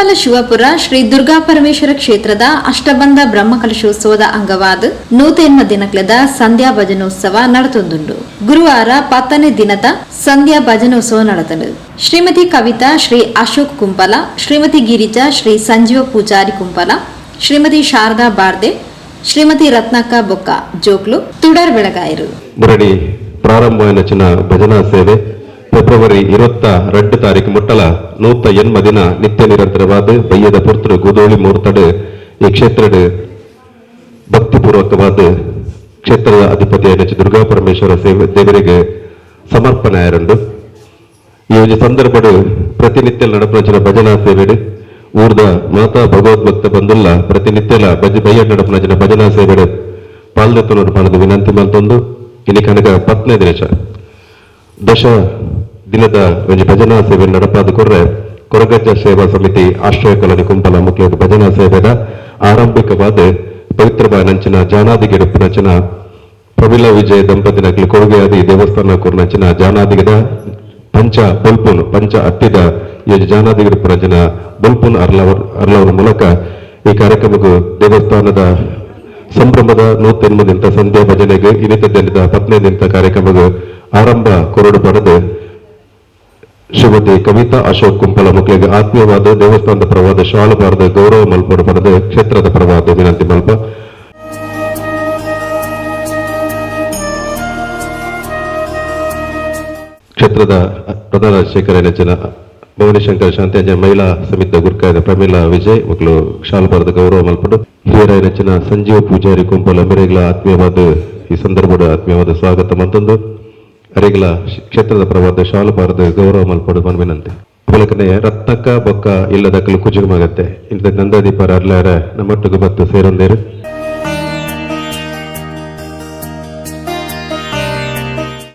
ಕುಂಬಲ ಶಿವಪುರ ಶ್ರೀ ದುರ್ಗಾ ಪರಮೇಶ್ವರ ಕ್ಷೇತ್ರದ ಅಷ್ಟಬಂಧ ಬ್ರಹ್ಮಕಲಶೋತ್ಸವದ ಅಂಗವಾದ 108 ದಿನಕ್ಲೆದ ಸಂಧ್ಯಾ ಭಜನೋತ್ಸವ ನಡೆತೊಂದುಂಡು. ಗುರುವಾರ 10ನೇ ದಿನದ ಸಂಧ್ಯಾ ಭಜನೋತ್ಸವ ನಡೆತನು. ಶ್ರೀಮತಿ ಕವಿತಾ ಶ್ರೀ ಅಶೋಕ್ ಕುಂಪಲ, ಶ್ರೀಮತಿ ಗಿರಿಜಾ ಶ್ರೀ ಸಂಜೀವ ಪೂಜಾರಿ ಕುಂಪಲ, ಶ್ರೀಮತಿ ಶಾರದಾ ಬಾರ್ದೆ, ಶ್ರೀಮತಿ ರತ್ನಕ್ಕ ಬೊಕ್ಕ ಜೋಕ್ಲು ತುಡರ್ ಬೆಳಗಾಯರು. ಮುರಡಿ ಪ್ರಾರಂಭ ಚಿನ್ನ ಭಜನಾ ಸೇವೆ ಫೆಬ್ರವರಿ 22 ತಾರೀಕು ಮುಟ್ಟಲ 180 ದಿನ ನಿತ್ಯ ನಿರಂತರವಾದ ಬಯ್ಯದ ಪುರ್ತರು ಗುದೋಳಿ ಮೂರ್ತಡು ಈ ಕ್ಷೇತ್ರದ ಭಕ್ತಿಪೂರ್ವಕವಾದ ಕ್ಷೇತ್ರದ ಅಧಿಪತಿಯಾದ ದುರ್ಗಾ ಪರಮೇಶ್ವರ ಸೇವೆ ದೇವರಿಗೆ ಸಮರ್ಪಣೆ ಆಯರುಂಡು. ಈ ಒಂಜಿ ಸಂದರ್ಭಡು ಪ್ರತಿನಿತ್ಯ ನಡಪುನಂಚಿನ ಭಜನಾ ಸೇವೆಡು ಊರ್ದ ಮಾತಾ ಭಗವದ್ಭಕ್ತ ಬಂದುಲ್ಲ ಪ್ರತಿನಿತ್ಯಲ ಬಜ ಬಯ್ಯ ನಡಪುನಂಚಿನ ಭಜನಾ ಸೇವೆಡು ಪಾಲ್ದೆತ್ತನೋಡು ಪಣದು ವಿನಂತಿ ಮಲ್ತೊಂದು ಇನಿ ಕನಕ 10ನೇ ದಿನ ದಶ ದಿನದ ಒಂಜಿ ಭಜನಾ ಸೇವೆ ನಡಪಾದ ಕೊರ್ರೆ ಕೊರಗಜ್ಜ ಸೇವಾ ಸಮಿತಿ ಆಶ್ರಯ ಕಾಲೋನಿ ಕುಂಪಲ ಮುಖ್ಯ ಭಜನಾ ಸೇವೆದ ಆರಂಭಿಕವಾದ ಪವಿತ್ರ ಬಾಯನಂಚಿನ ಜಾನಾದಿಗೆಡುಪ್ಪುನಂಚಿನ ಪ್ರಮಿಲ ವಿಜಯ ದಂಪತಿನಕ್ಲು ಕೊಡುಗೆಯಾದ ಈ ದೇವಸ್ಥಾನ ಕೊರ್ನಂಚಿನ ಜಾನಾದಿಗದ ಪಂಚ ಬೊಲ್ಪುನು ಪಂಚ ಅತ್ತಿದ ಈ ಜಾನಾದಿಗೆಡುಪ್ಪುನಂಚಿನ ಬೊಲ್ಪುನು ಅರ್ಲವರ ಮೂಲಕ ಈ ಕಾರ್ಯಕ್ರಮಕ್ಕೂ ದೇವಸ್ಥಾನದ ಸಂಭ್ರಮದ 180 ದಿನದ ಸಂಧ್ಯಾ ಭಜನೆಗೆ ಇನ್ನಿತ ದಿನದ 10ನೇ ದಿನದ ಕಾರ್ಯಕ್ರಮಕ್ಕೆ ಆರಂಭ ಕೊರಡು ಪಡೆದು ಶ್ರೀಮತಿ ಕವಿತಾ ಅಶೋಕ್ ಕುಂಪಲ ಮಕ್ಕಳಿಗೆ ಆತ್ಮೀಯವಾದ ದೇವಸ್ಥಾನದ ಪರವಾದ ಶಾಲು ಬಾರದ ಗೌರವ ಮಲ್ಪಡು ಪಡೆದು ಕ್ಷೇತ್ರದ ಪರವಾದ ವಿನಂತಿ ಮಲ್ಪ. ಕ್ಷೇತ್ರದ ಪ್ರಧಾನ ಅರ್ಚಕರ ನೆಚ್ಚಿನ ಭವಾನಿಶಂಕರ ಶಾಂತಿ ಮಹಿಳಾ ಸಮಿತಿಯ ಗುರ್ಕಾಯದ ಪ್ರಮೀಳಾ ವಿಜಯ್ ಮಕ್ಕಳು ಶಾಲು ಬಾರದ ಗೌರವ ಮಲ್ಪಡು. ಹಿರಿಯರ ನೆಚ್ಚಿನ ಸಂಜೀವ ಪೂಜಾರಿ ಕುಂಪಲ ಮೆರೆಗಳ ಆತ್ಮೀಯವಾದ ಈ ಸಂದರ್ಭದ ಆತ್ಮೀಯವಾದ ಸ್ವಾಗತ ಮತ್ತೊಂದು ಅರೆಗಳ ಕ್ಷೇತ್ರದ ಪರವಾದ ಶಾಲು ಬಾರದ ಗೌರವ ಮಲ್ಪಡು ಮನ್ವಿನಂತೆ. ಮೂಲಕನೇ ರತ್ನಕ್ಕ ಬೊಕ್ಕ ಇಲ್ಲದಕ್ಕಲು ಕುಜುಗಮಾಗತ್ತೆ ಇಂಥ ನಂದಾದೀಪರ ಅರ್ಲಾರ ನಮ್ಮೊಟ್ಟಿಗೆ ಬತ್ತು ಸೇರೊಂದೇರು.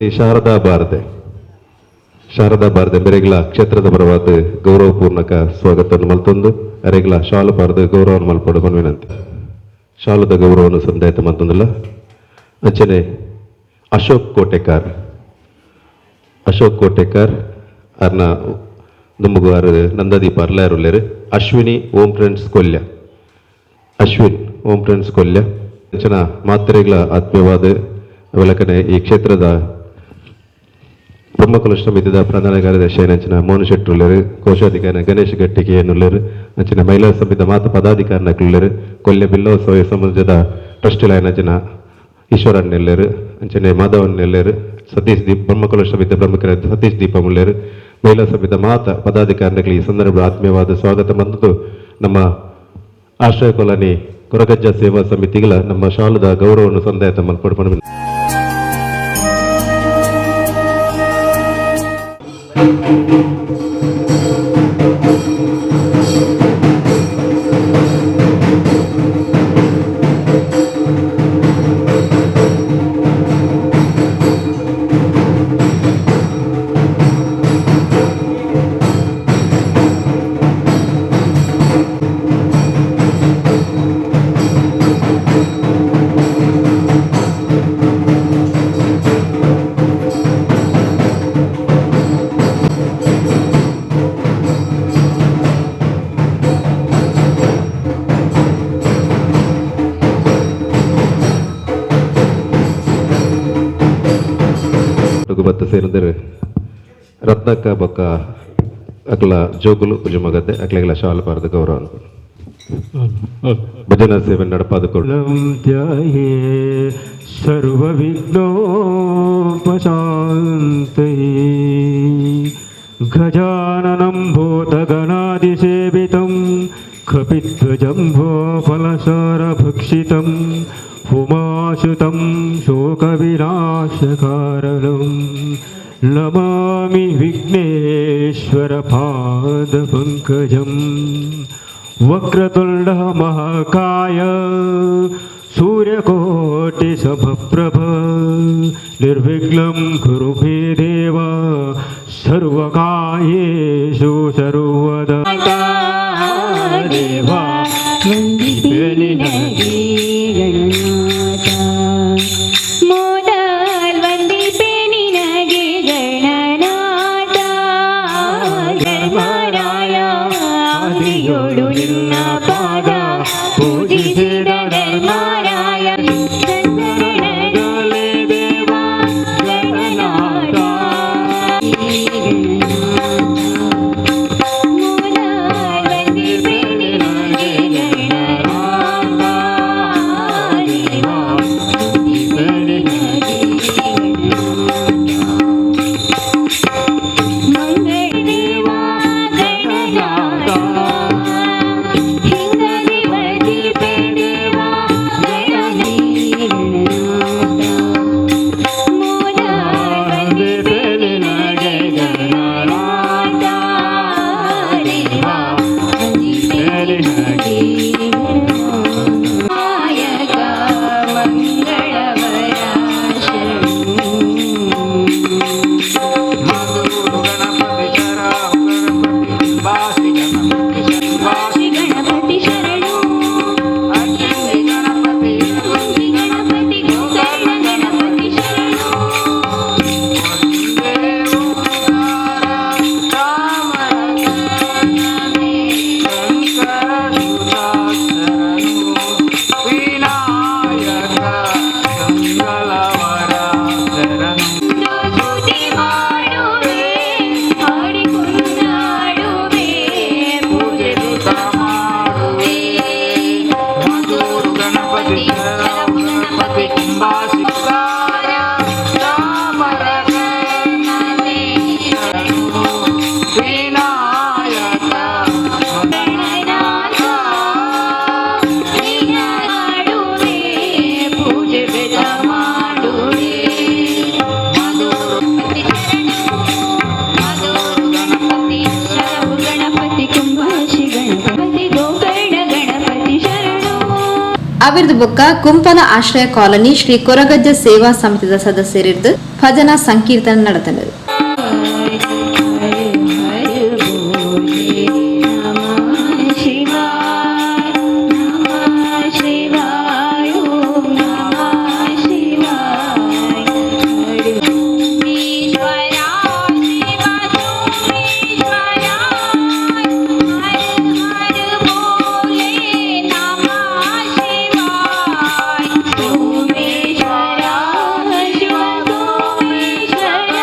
ಈ ಶಾರದಾ ಬಾರದೆ ಶಾರದಾ ಬಾರದೆ ಬೆರೆಗಳ ಕ್ಷೇತ್ರದ ಪರವಾದ ಗೌರವಪೂರ್ಣಕ ಸ್ವಾಗತವನ್ನು ಮಲ್ತೊಂದು ಅರೆಗಳ ಶಾಲು ಬಾರದ ಗೌರವವನ್ನು ಮಲ್ಪಡು ಮನ್ವಿನಂತೆ. ಶಾಲುದ ಗೌರವವನ್ನು ಸಂದಾಯತ ಮತ್ತೊಂದಲ್ಲ. ಅಂಚನೆ ಅಶೋಕ್ ಕೋಟೆಕಾರ್ ಅಶೋಕ್ ಕೋಟೆಕಾರ್ ಅರ್ನ ದುಮ್ಮುಗು ಆರು ನಂದಾದೀಪ ಅರ್ಲಾರುಲ್ಲೇರು. ಅಶ್ವಿನಿ ಓಂ ಫ್ರೆಂಡ್ಸ್ ಕೊಲ್ಯ ಅಶ್ವಿನ್ ಓಂ ಫ್ರೆಂಡ್ಸ್ ಕೊಲ್ಯ ಅಂಚನ ಮಾತ್ರೆಗಳ ಆತ್ಮೀಯವಾದ ಬೆಳಕನೆ ಈ ಕ್ಷೇತ್ರದ ಬ್ರಹ್ಮಕಲಶ ಸಮಿತಿದ ಪ್ರಧಾನ ಕಾರ್ಯದರ್ಶಿ ಅಂಚಿನ ಮೋಹನ್ ಶೆಟ್ಟರುಲ್ಲೇರು, ಕೋಶಾಧಿಕಾರಿ ಗಣೇಶ್ ಗಟ್ಟಿಗೆಯನ್ನುಲ್ಲೇರು, ಅಂಚಿನ ಮಹಿಳಾ ಸಮಿತಿದ ಮಾತ ಪದಾಧಿಕಾರಿನಕ್లుಲ್ಲೇರು, ಕೊಲ್ಯ ಬಿಲ್ಲವ ಸೋಯ ಸಮಾಜದ ಟ್ರಸ್ಟಿಲಾಯನ ಅಂಚಿನ ಈಶ್ವರಣ್ಣೆಲ್ಲೇರು, ಅಂಚನೆ ಮಾಧವನ್ನೆಲ್ಲೇರು, ಸತೀಶ್ ದೀಪ್ ಬ್ರಹ್ಮಕಲಶ ಸಮಿತಿ ಪ್ರಮುಖ ಸತೀಶ್ ದೀಪ ಮುಲ್ಲೇರು, ಮಹಿಳಾ ಸಮಿತಿದ ಮಾತ ಪದಾಧಿಕಾರಿಗಳಿಗೆ ಈ ಸಂದರ್ಭ ಆತ್ಮೀಯವಾದ ಸ್ವಾಗತ ಬಂದದ್ದು ನಮ್ಮ ಆಶ್ರಯ ಕಾಲೋನಿ ಕೊರಗಜ್ಜ ಸೇವಾ ಸಮಿತಿಗಳ ನಮ್ಮ ಶಾಲದ ಗೌರವವನ್ನು ಸಂದಾಯತ ಮಲ್ಪಡು. ಬತ್ತ ಸೇರಿದರೆ ರತ್ನಕ್ಕ ಬೊಕ್ಕ ಅಕ್ಲ ಜೋಕುಲು ಕುಜುಮಗದ್ದೆ ಅಕ್ಲೆಗಳ ಶಾಲು ಪಾರದ ಗೌರವ ಭಜನಾ ಸೇವೆ ನಡಪಾದುಕೊಂಡು ಸರ್ವವಿಘ್ನೋಪಶಾಂತಯೇ ಗಜಾನನಂ ಭೂತಗಣಾದಿಸೇವಿತಂ ಕಪಿಧ್ವಜಂಭೋಫಲಸಾರಭಕ್ಷಿತಂ ಉಮಾಸುತಂ ಶೋಕವಿನಾಶಕಾರಣಂ ನಮಾಮಿ ವಿಘ್ನೇಶ್ವರಪಾದಪಂಕಜಂ. ವಕ್ರತುಂಡ ಮಹಾಕಾಯ ಸೂರ್ಯಕೋಟಿಸಮಪ್ರಭ ನಿರ್ವಿಘ್ನಂ ಕುರು ಮೇ ದೇವ ಸರ್ವಕಾಯೇಷು ಸರ್ವದಾ. ದೇವಾ ಮೊದಲ್ ವಂದಿಪೆ ನಿನಗೆ ಗಣನಾಥ, ಧರ್ಮರಾಯ ಆದಿಯೋಗಿ. ಮಂಗಳವರ ಶರಣು. ಸ್ತುತಿ ಮಾಡುವೆ, ಹಾಡಿ ಕೊಂಡಾಡುವೆ, ಪೂಜೆಸುತ ಮಾಡುವೆ. ಮಧುರು ಗಣಪತಿ ಶರಣು ಗಣಪತಿ ಕುಂಭಾಸಿತಾರ ಚಾಮರ ವಿನಾಯಕ. ಗಣನಾಥ ಮಾಡುವೆ, ಪೂಜೆ ಬೆದ ಮಾಡುವೆ. ಮಧುರಪತಿ ಶರಣು, ಮಧುರು ಗಣಪತಿ ಶರಣು ಗಣಪತಿ ಕುಂಭಾಶಿ ಗಣಪತಿ ಗೋಕರ್ಣ ಗಣಪತಿ ಶರಣು. ಅವಿರ್ದ ಬೊಕ್ಕ ಕುಂಪಲ ಆಶ್ರಯ ಕಾಲೋನಿ ಶ್ರೀ ಕೊರಗಜ್ಜ ಸೇವಾ ಸಮಿತಿದ ಸದಸ್ಯರಿರ್ದು ಭಜನಾ ಸಂಕೀರ್ತನೆ ನಡೆತಂಡು. ಹರ ಹರ ಭೋಲೆ ನಮಃ ಶಿವಾಯ, ನಮಃ ಶಿವಾಯ, ಓಂ ನಮಃ ಶಿವಾಯ. ಈಶ್ವರ ಶಿವ ಸೋಮೇಶ್ವರ, ಹರ ಹರ ಭೋಲೆ ನಮಃ ಶಿವಾಯ. ಸೋಮೇಶ್ವರ ಶಿವ ಸೋಮೇಶ್ವರ.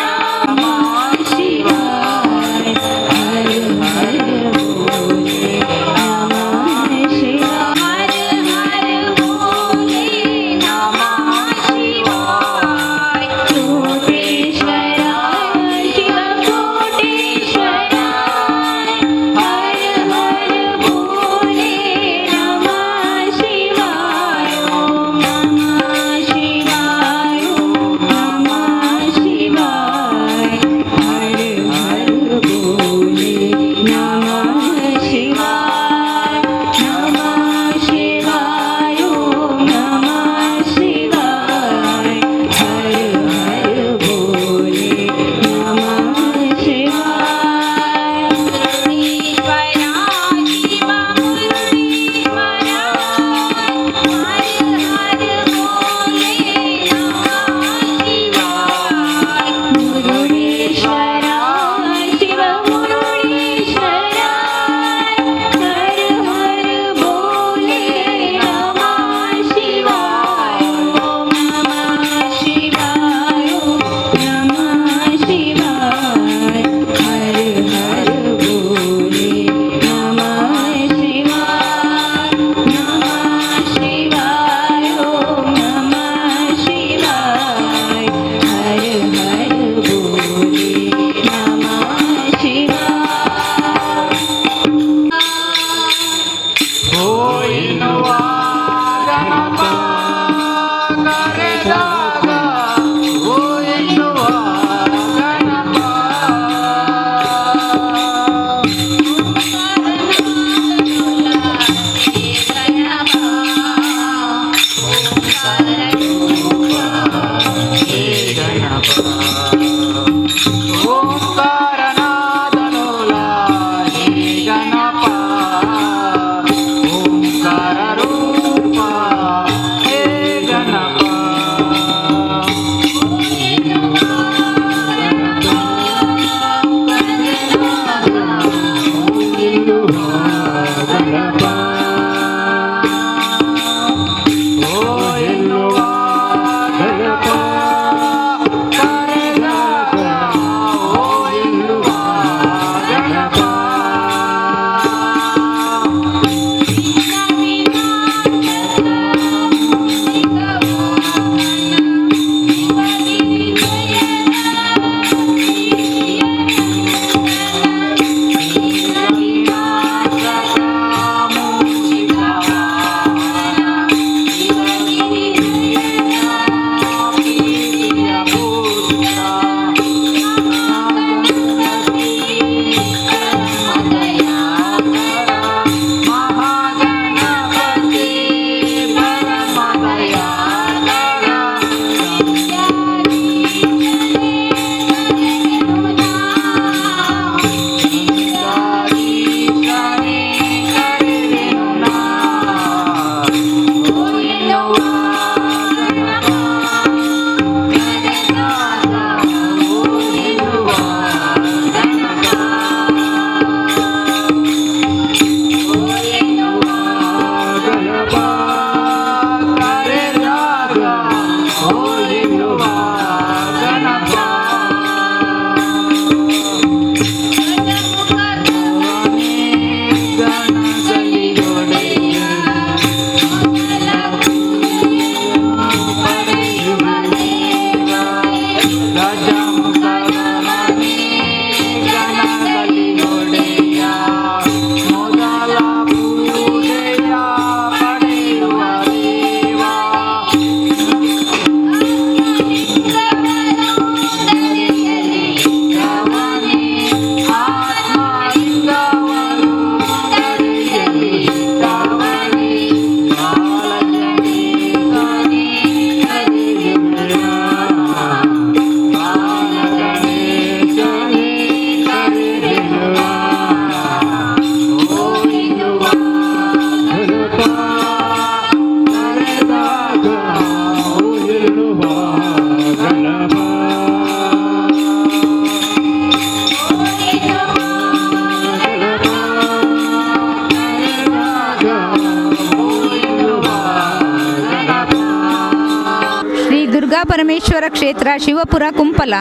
ದುರ್ಗಾಪರಮೇಶ್ವರ ಕ್ಷೇತ್ರ ಶಿವಪುರ ಕುಂಪಲ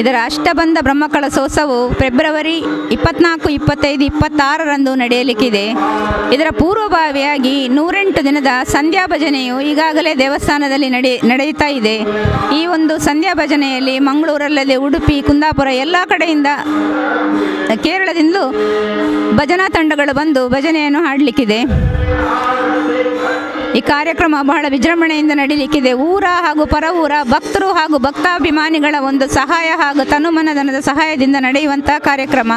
ಇದರ ಅಷ್ಟಬಂಧ ಬ್ರಹ್ಮಕಲಶೋತ್ಸವವು ಫೆಬ್ರವರಿ 24, 25, 26ರಂದು ನಡೆಯಲಿಕ್ಕಿದೆ. ಇದರ ಪೂರ್ವಭಾವಿಯಾಗಿ 108 ದಿನದ ಸಂಧ್ಯಾ ಭಜನೆಯು ಈಗಾಗಲೇ ದೇವಸ್ಥಾನದಲ್ಲಿ ನಡೆಯುತ್ತಾ ಇದೆ. ಈ ಒಂದು ಸಂಧ್ಯಾ ಭಜನೆಯಲ್ಲಿ ಮಂಗಳೂರಲ್ಲದೆ ಉಡುಪಿ, ಕುಂದಾಪುರ ಎಲ್ಲ ಕಡೆಯಿಂದ, ಕೇರಳದಿಂದಲೂ ಭಜನಾ ತಂಡಗಳು ಬಂದು ಭಜನೆಯನ್ನು ಹಾಡಲಿಕ್ಕಿದೆ. ಈ ಕಾರ್ಯಕ್ರಮ ಬಹಳ ವಿಜೃಂಭಣೆಯಿಂದ ನಡೀಲಿಕ್ಕಿದೆ. ಊರ ಹಾಗೂ ಪರವೂರ ಭಕ್ತರು ಹಾಗೂ ಭಕ್ತಾಭಿಮಾನಿಗಳ ಒಂದು ಸಹಾಯ ಹಾಗೂ ತನುಮನಧನದ ಸಹಾಯದಿಂದ ನಡೆಯುವಂಥ ಕಾರ್ಯಕ್ರಮ.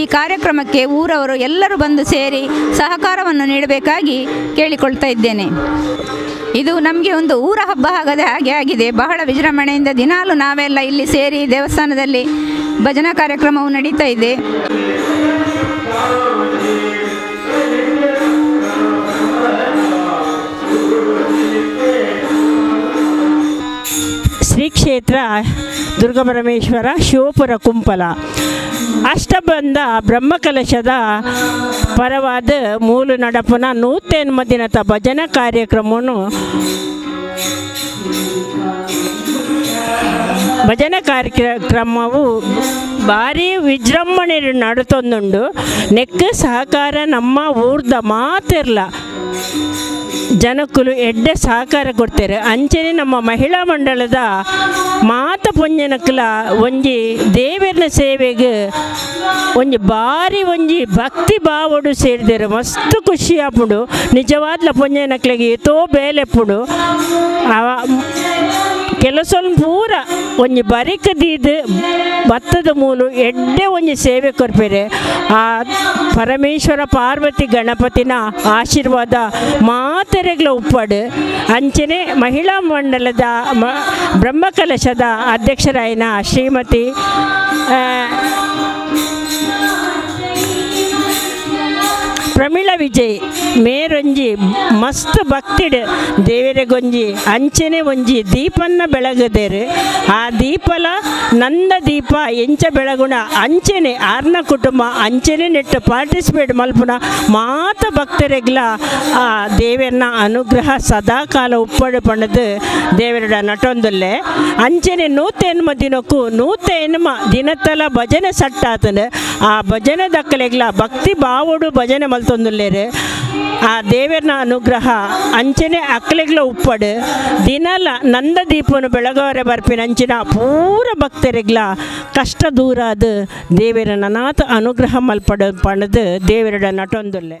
ಈ ಕಾರ್ಯಕ್ರಮಕ್ಕೆ ಊರವರು ಎಲ್ಲರೂ ಬಂದು ಸೇರಿ ಸಹಕಾರವನ್ನು ನೀಡಬೇಕಾಗಿ ಕೇಳಿಕೊಳ್ತಾ ಇದ್ದೇನೆ. ಇದು ನಮಗೆ ಒಂದು ಊರ ಹಬ್ಬ ಆಗದೆ ಹಾಗೆ ಆಗಿದೆ. ಬಹಳ ವಿಜೃಂಭಣೆಯಿಂದ ದಿನಾಲು ನಾವೆಲ್ಲ ಇಲ್ಲಿ ಸೇರಿ ದೇವಸ್ಥಾನದಲ್ಲಿ ಭಜನಾ ಕಾರ್ಯಕ್ರಮವು ನಡೀತಾ ಇದೆ. ಶ್ರೀ ಕ್ಷೇತ್ರ ದುರ್ಗಾಪರಮೇಶ್ವರ ಶಿವಪುರ ಕುಂಪಲ ಅಷ್ಟಬಂಧ ಬ್ರಹ್ಮಕಲಶದ ಪರವಾದ ಮೂಲು ನಡಪುನ 108 ದಿನದ ಭಜನಾ ಕಾರ್ಯಕ್ರಮವನ್ನು, ಭಜನಾ ಕಾರ್ಯಕ್ರಮವು ಭಾರಿ ವಿಜೃಂಭಣೆ ನಡತೊಂದುಂಡು. ನೆಕ್ ಸಹಕಾರ ನಮ್ಮ ಊರ್ದ ಮಾತಿರ್ಲ ಜನಕ್ಕುಲು ಎಡ್ಡೆ ಸಹಕಾರ ಕೊಡ್ತಾರೆ. ಅಂಚನೆ ನಮ್ಮ ಮಹಿಳಾ ಮಂಡಳದ ಮಾತ ಪೊಂಜನಕ್ಲ ಒಂಜಿ ದೇವರನ ಸೇವೆಗೆ ಒಂಜಿ ಬಾರಿ ಒಂಜಿ ಭಕ್ತಿ ಭಾವಡು ಸೇರಿದರು. ಮಸ್ತ್ ಖುಷಿ ಆಪುಂಡು. ನಿಜವಾದ್ಲ ಪೊಂಜನಕ್ಲೆಗೆ ಏತೋ ಬೇಲೆಪ್ಪುಂಡು. ಅವ ಕೆಲಸೊನ್ ಪೂರ ಒಂಜಿ ಬರಿಕ್ ದೀದ್ ಭತ್ತದ ಮೂಲು ಎಡ್ಡೆ ಒಂಜಿ ಸೇವೆ ಕೊರ್ಪೆರೆ. ಆ ಪರಮೇಶ್ವರ ಪಾರ್ವತಿ ಗಣಪತಿನ ಆಶೀರ್ವಾದ ಮಾತೆರೆಗ್ಲ ಉಪ್ಪಡು. ಅಂಚನೆ ಮಹಿಳಾ ಮಂಡಲದ ಬ್ರಹ್ಮಕಲಶದ ಅಧ್ಯಕ್ಷರಾಯಿನ ಶ್ರೀಮತಿ ಪ್ರಮೀಳಾ ವಿಜಯ್ ಮೇರೊಂಜಿ ಮಸ್ತ್ ಭಕ್ತಿಡ್ ದೇವರೆಗೊಂಜಿ ಅಂಚನೆ ಒಂಜಿ ದೀಪನ್ನ ಬೆಳಗದೇರು. ಆ ದೀಪಲ ನಂದ ದೀಪ ಎಂಚ ಬೆಳಗುಣ ಅಂಚನೆ ಆರ್ನ ಕುಟುಂಬ ಅಂಚನೆ ನೆಟ್ಟು ಪಾರ್ಟಿಸಿಪೇಟ್ ಮಲ್ಪುನ ಮಾತ ಭಕ್ತರೆಗ್ಲ ಆ ದೇವರನ್ನ ಅನುಗ್ರಹ ಸದಾಕಾಲ ಉಪ್ಪಡು ಪಣದು ದೇವರ ನಟೊಂದುಲ್ಲೆ. ಅಂಚನೆ 108 ದಿನಕ್ಕೂ 108 ದಿನತಲ ಭಜನೆ ಸಟ್ಟಾತನ. ಆ ಭಜನೆ ದಕ್ಕಲೆಗ್ಲ ಭಕ್ತಿ ಭಾವಡು ಭಜನೆ ಮಲ್ತೊಂದುಲ್ಲೇರು. ಆ ದೇವರನ ಅನುಗ್ರಹ ಅಂಚನೆ ಅಕ್ಲೆಗ್ಲ ಉಪ್ಪಡು. ದಿನಲ ನಂದ ದೀಪನು ಬೆಳಗವರೆ ಬರ್ಪಿನ ಅಂಚಿನ ಪೂರ ಭಕ್ತರಿಗ್ಲ ಕಷ್ಟ ದೂರಾದ ದೇವರ ನನಾಥ ಅನುಗ್ರಹ ಮಲ್ಪಡ ಪಣದು ದೇವರ ನಟೊಂದುಲ್ಲೆ.